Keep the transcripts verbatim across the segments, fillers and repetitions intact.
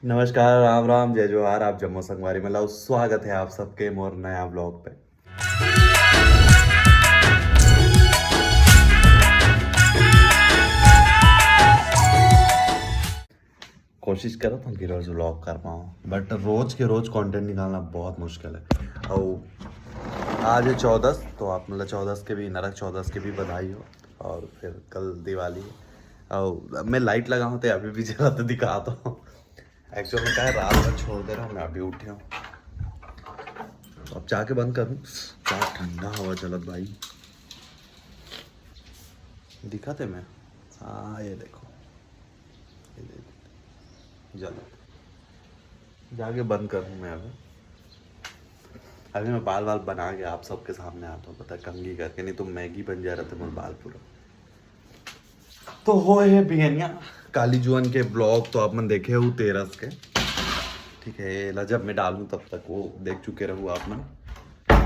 नमस्कार, राम राम, जय जोहार, आप जम्मो संगवारी मन ला स्वागत है आप सबके मोर नया ब्लॉग पे। कोशिश करत हूँ कि रोज ब्लॉग कर पाऊँ, बट रोज के रोज कंटेंट निकालना बहुत मुश्किल है। और आज है चौदस, तो आप मतलब चौदस के भी, नरक चौदस के भी बधाई हो। और फिर कल दिवाली है। और मैं लाइट लगा हूँ तो अभी भी जला तो दिखा दो। एक्चुअल में क्या है, रात भर छोड़ दे रहा हूँ, मैं अभी उठे हूँ। तो अब जाके बंद करूँ। क्या ठंडा हवा चलत भाई, दिखाते मैं। हाँ, ये देखो, ये देखो, जला। जाके बंद करूँ मैं अभी। अभी मैं बाल वाल बना के आप सबके सामने आता हूँ, पता है, कंघी करके, नहीं तो मैगी बन जा रहा था मोर बाल पूरा। तो हो है बिहनिया काली जुअन के ब्लॉग तो आप मन देखे हो तेरस के, ठीक है, एला जब मैं डालूँ तब तक वो देख चुके रहू आप मन,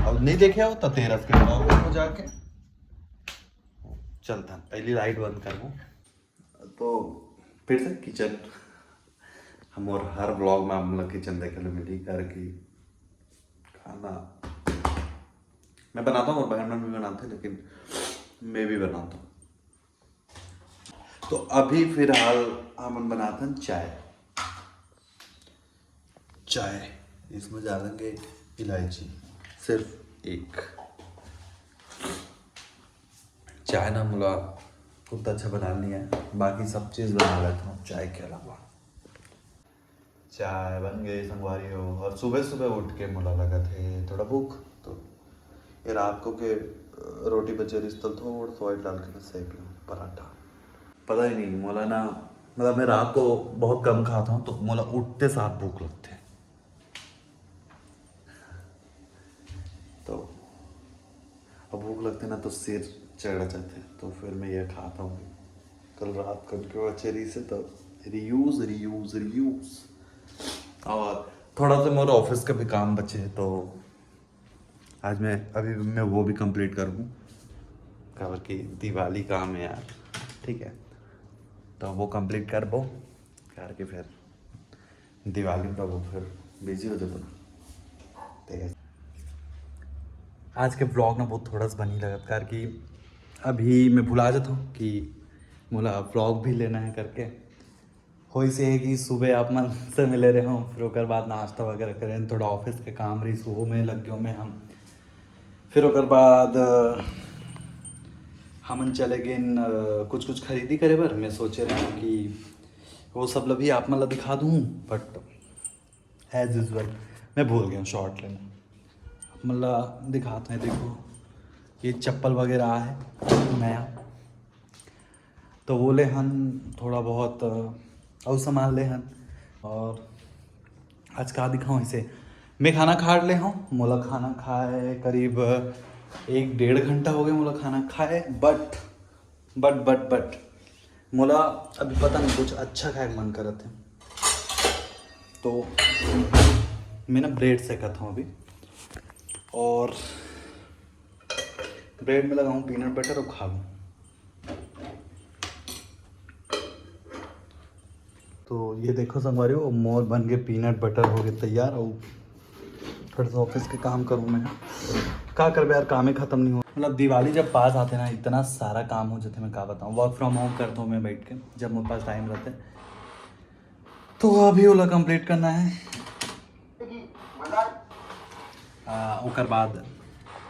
और नहीं देखे हो तो तेरस के ब्लॉग देखो जाके। चलता पहली लाइट बंद करबो। तो फिर से किचन, हम और हर ब्लॉग में आप मन ला किचन देखे ला मिली, घर की खाना मैं बनाता हूँ और बहन मन भी बनाते हैं, लेकिन मैं भी बनाता हूँ। तो अभी फिलहाल हमन बनाथन चाय। चाय, इसमें डालेंगे इलायची, सिर्फ एक। चाय ना मोला उतना अच्छा बना नहीं है, बाकी सब चीज़ बना लेता हूँ चाय के अलावा। चाय बन गई संगवारी हो, और सुबह सुबह उठ के मोला लगत है थोड़ा भूख, तो ये रात को के, अ, रोटी बचे रहिस, तो थोड़ा सा ऑयल डाल के मैं सेक लूँ पराठा। पता ही नहीं मोला ना, मतलब मैं रात को बहुत कम खाता हूँ, तो मोला उठते साथ भूख लगते है। तो अब भूख लगते ना तो सिर चढ़ जाते, तो फिर मैं ये खाता हूँ। कल रात को उनके बचे रहिस, तो रियूज, रियूज, रियूज। और थोड़ा सा मोर ऑफिस का भी काम बचे, तो आज मैं अभी मैं वो भी कंप्लीट करूँ, काबर कि दिवाली काम है यार, ठीक है, तो वो कंप्लीट करबो, करके फिर दिवाली में तो वो फिर बिजी हो जाता। ठीक है, आज के ब्लॉग ना बहुत थोड़ा सा बनी लगत, कार कि अभी मैं भुला जाता हूँ कि मोला ब्लॉग भी लेना है करके। होइस ये है कि सुबह आप मन से मिले रहे हूँ, फिर ओकर बाद नाश्ता वगैरह करें, थोड़ा ऑफिस के काम रहिस, वो में लग गयो मैं हम। फिर ओकर बाद, अ, हमन चले गेन, अ, कुछ कुछ खरीदी करे बर। मैं सोचे रहे हूँ कि वो सब ला भी आप मन ला दिखा दूँ, बट एज यूजुअल मैं भूल गया हूँ शॉर्ट लेना। आप मन ला दिखाते हैं, देखो ये चप्पल वगैरह है नया, तो वो ले हन थोड़ा बहुत, अ, अउ सामान ले हन। और आज का दिखाऊँ इसे, मैं खाना खा ले हूँ, मोला खाना खाए करीब एक डेढ़ घंटा हो गया, मोला खाना खाए, बट बट बट बट मोला अभी पता नहीं कुछ अच्छा खाए के मन करत है, तो मैं ना ब्रेड सेकत हूँ अभी, और ब्रेड में लगाऊँ पीनट बटर और खा लूँ। तो ये देखो संगवारी हो, मोर बन के पीनट बटर हो गए तैयार। और थोड़ा सा ऑफिस के काम करूँ मैं, का करबे यार, कामे खत्म नहीं हो। मतलब दिवाली जब पास आते ना, इतना सारा काम हो जाते, मैं का बताऊँ। वर्क फ्रॉम होम करता हूँ मैं बैठ के, जब मेरे पास टाइम रहते। तो अभी ओला कंप्लीट करना है। आ, ओकर बाद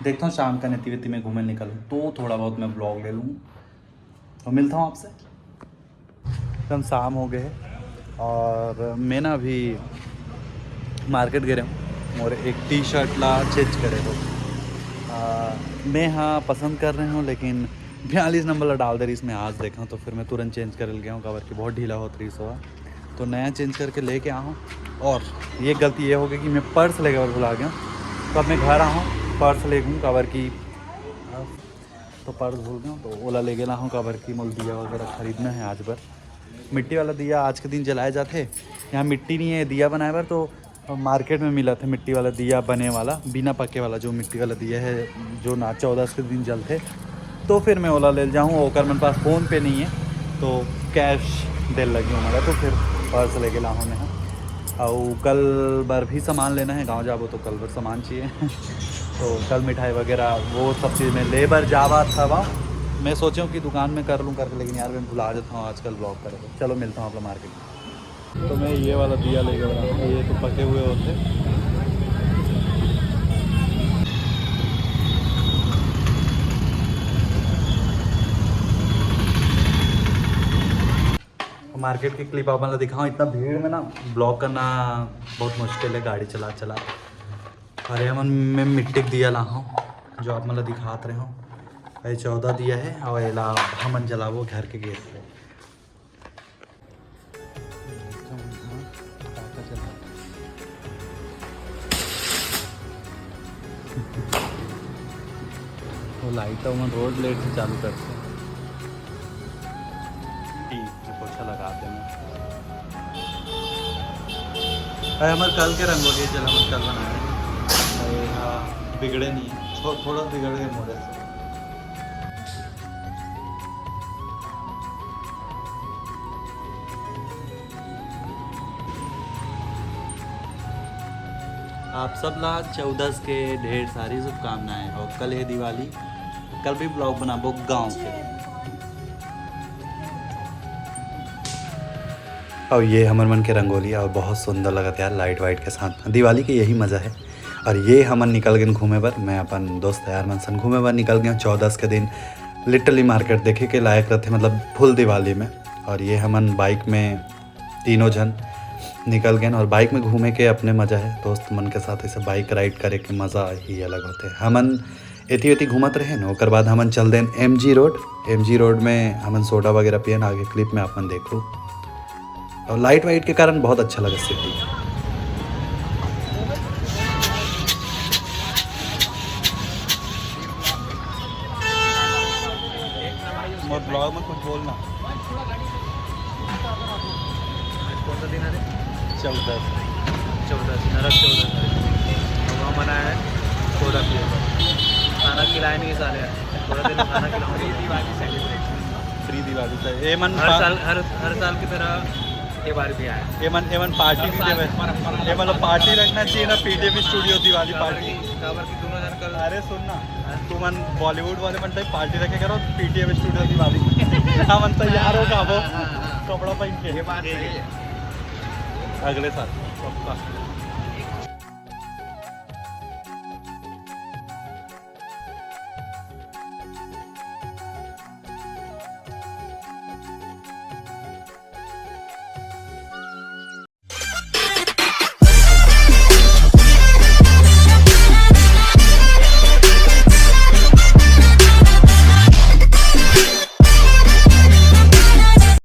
देखता हूँ शाम का नेती वेती में घूमे निकलूँ, तो थोड़ा बहुत मैं ब्लॉग ले लूँ। तो मिलता हूँ आपसे। एकदम शाम हो गए है और मैं ना अभी मार्केट गए हूँ और एक टी शर्ट ला चेंज करे हो। आ, मैं हाँ पसंद कर रहे हूँ, लेकिन बयालीस नंबर ला डाल दे रही इसमें, आज देखा तो फिर मैं तुरंत चेंज कर गया हूँ, काबर कि बहुत ढीला होत रही सो। तो नया चेंज करके लेके आ हूँ। और ये गलती ये हो गई कि मैं पर्स लेके भुला गया हूँ। तो अब मैं घर आ हूँ, पर्स ले हूँ, काबर कि तो पर्स भूल गया हूँ, तो ओला ले गेला हूँ, काबर कि मोल दिया वगैरह खरीदना है आज बर। मिट्टी वाला दिया आज के दिन जलाए जाते, यहाँ मिट्टी नहीं है दिया बनाए बर, तो मार्केट में मिला था मिट्टी वाला दिया बने वाला, बिना पके वाला, जो मिट्टी वाला दिया है, जो ना चौदस के दिन जलते। तो फिर मैं ओला ले जाऊँ, ओकर मन पास फोन पे नहीं है, तो कैश दे लगी हूँ, तो फिर पर्स लेके ला हूँ मैं। अउ कल बर भी सामान लेना है, गांव जाबो तो कल बर सामान चाहिए। तो कल मिठाई वगैरह वो सब चीज़ में ले बर जावा था। मैं सोचे हूँ कि दुकान में कर लूँ करके, लेकिन यार मैं भुला जाता हूँ आजकल ब्लॉग करे। चलो मिलता हूँ आप लोग मार्केट में। तो मैं ये वाला दिया लेके बना रहा हूँ, ये तो पके हुए होते। मार्केट की क्लिप आप मतलब दिखाऊँ, इतना भीड़ में ना ब्लॉग करना बहुत मुश्किल है, गाड़ी चला चला। अरे हमन मैं मिट्टी के दिया ला हूँ, जो आप मतलब दिखात रहे हो। ये चौदह दिया है और एला हमन जलाबो घर के गेट पे। वो लाइट तो हमन रोज लेट से चालू करते हैं। ठीक है, पोछा लगाते हैं। अरे हमर कल के रंगोली है, चलो हमन कल बनाए। अरे हाँ, बिगड़े नहीं, थो, थोड़ा बिगड़ गए मोरे से। आप सब ला चौदस के ढेर सारी शुभकामनाएं। और कल है दिवाली, कल भी ब्लॉग बनाबो गांव के। और ये हमर मन के रंगोली और बहुत सुंदर लगत यार, लाइट वाइट के साथ में। दिवाली के यही मज़ा है। और ये हमन निकल गए घूमे बर, मैं अपन दोस्त यार मन सन घूमे बर निकल गए चौदस के दिन। लिटरली मार्केट देखे के लायक रहते, मतलब फुल दिवाली में। और ये हमन बाइक में तीनों झन निकल गए और बाइक में घूमे के अपने मज़ा है। दोस्त मन के साथ ऐसे बाइक राइड करे के मज़ा ही अलग होते हैं। हमन एती ओती घूमत रहे न, ओकर बाद हमन चल देन एमजी रोड। एमजी रोड में हमन सोडा वगैरह पियन, आगे क्लिप में आप मन देखो। और लाइट वाइट के कारण बहुत अच्छा लगा सिटी। मोर ब्लॉग में कुछ बोलना। आज कौन सा दिन है रे? चौदस। चौदस, नरक चौदस है। तो वहाँ मना है सोडा पिए। खाना खिलाए नहीं साले। थोड़ा दिन खाना खिलाऊंगा। Free Diwali celebration. Free Diwali से ये मन हर पा- साल, हर हर साल की तरह ये बार भी आया। ये मन ये मन पार्टी भी देवे। ये मतलब पार्टी रखना चाहिए ना, पीटीएम स्टूडियो दिवाली काबर पार्टी। की काबर की दोनों जन कल अरे सुन ना, तुमन बॉलीवुड वाले मन टाइप पार्टी रखे करो, पीटीएम स्टूडियो दिवाली। हमन तैयार हो जाबो कपड़ा पहन के। ये बात सही है। अगले साल पक्का।